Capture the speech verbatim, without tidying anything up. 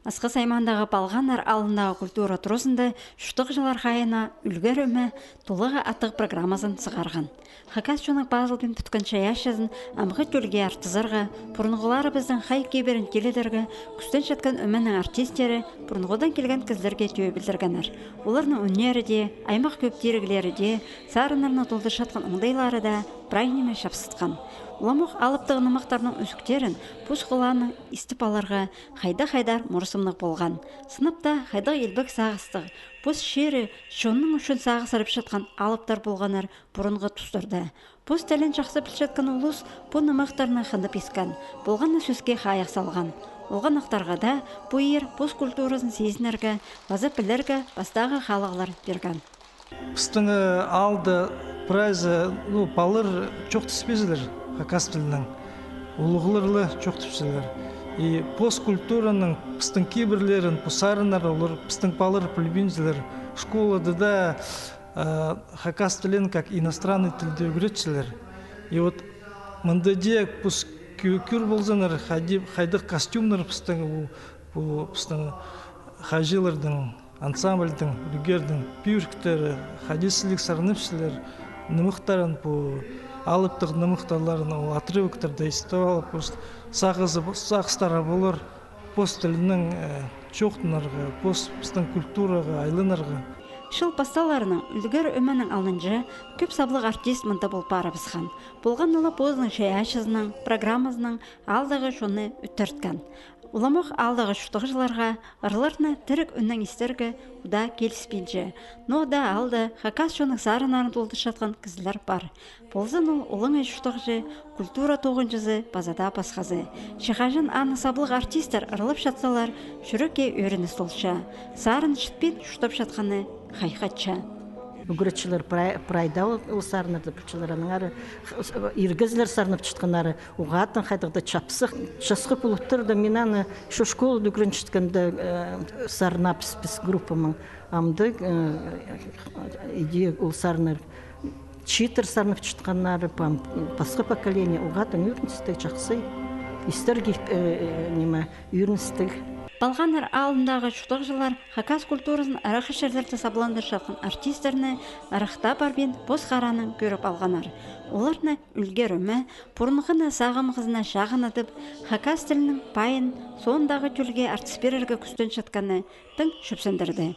Асхыс аймаандағы Палғаннар аалындағы культура туразында чуртағҷылар хайиина «Ӱлгер ӧме» толығы аттығ программазын сығарған. Хакас чонның пазылбин пӱткен чайаачызын амғы тӧлге артызарға, пурунғыларыбыстың хай-кибірін тилідерге кӱстенчеткен ӧменің артисттері пурунғыдаң килген кізілерге тӧӧй пілдіргеннер. Оларның ӱннері дее, аймах кӧп тиріглері дее, сарыннарны толдырчатхан оңдайлары даа прай ниме чапсытхан. Уламох алыптығ нымахтарның ӱзӱктерін пос хулаанаң истіп аларға хайдағ-хайдар морсымнығ полған. Сынап таа, хайдағ илбек сағыстығ, пос чирі, чонның ӱчӱн сағыс сарапчатхан алыптар полғаннар пурунғы тустарда. Пос тілін чахсы пілчеткен улус пу нымахтарны хынып искен, полған на сӧске хайығ салған. Олғаннахтарға даа пу иир пос культуразын сизінерге паза пілерге пастағы халығлар пирген. Пістің, э, аалда прайзы, ну, палалар чоохтаспинчалар хакас тілінең. Улуғлар ла чоохтапчалар. И пос культураның, пістің кибірлерін, пос сарыннар, олар, пістің палалар пілбинчелер. Школада даа, э, хакас тілін как иностранный тілде ӱгретчелер. И вот мында дее пос кӧ-, кӧр ползаңар, хайди-, хайдағ костюмнар пістің, у, пу пістің хайҷыларның, ансамбльдің, ӱлгердің пӱӱріктері, хайди сіліг сарнапчалар, нымахтарын, пу алыптығ нымахтарын, ол отрывоктарны истіп алып, пос сағызы, сағыстары полар, пос тілінең, э, чоохтанарға, пос пістің культураға айланарға. Чыл пасталарынаң «Ӱлгер ӧменің» алнынҷа кӧп саблығ артист мында пол парыбысхан. Полған на ла позының чайаачызының, программазының аалдағы чонны ӧтірткен. Уламох аалдағы чуртағҷыларға ырларны тіріг ӱннең истерге удаа киліспинче. Ноо даа аалда хакас чонның сарыннарын толдырчатхан кізілер пар. Ползын ол олаңай чуртағҷы, культура тоғынҷызы паза даа пасхазы. Че хаҷан аны саблығ артисттер ырлапчатсалар, чӱрекке ӧрініс толча. Сарын чітпин чуртапчатханы хайхатча. Ӱгретчілер прай-, прай даа ол, ол сарыннарны пілчелер, аннаңар ир кізілер сарнапчатханнары, уғаа тың хайдағ-да чапсых, часхы полып турды. Мин аны чо школада ӱгренчеткенде, э, сарнапчабыс піс группамнаң. Амды, э, иди ол сарыннар, чииттер сарнапчатханнары, пам-, пасха поколение, уғаа тың ӧріністіг, чахсы. Истерге, э, э, ниме, ӧріністіг. Палғаннар аалындағы чуртағҷылар хакас культуразын ыраххы чирлерде сабландырчатхан артистерні ырахта парбин пос хараанаң кӧріп алғаннар. Оларны «Ӱлгер ӧме» пурунғыны сағынғазына чағынадып, хакас тілінің пайын соондағы тӧлге артыс пирерге кӱстенчеткені тың чӧпсендірді.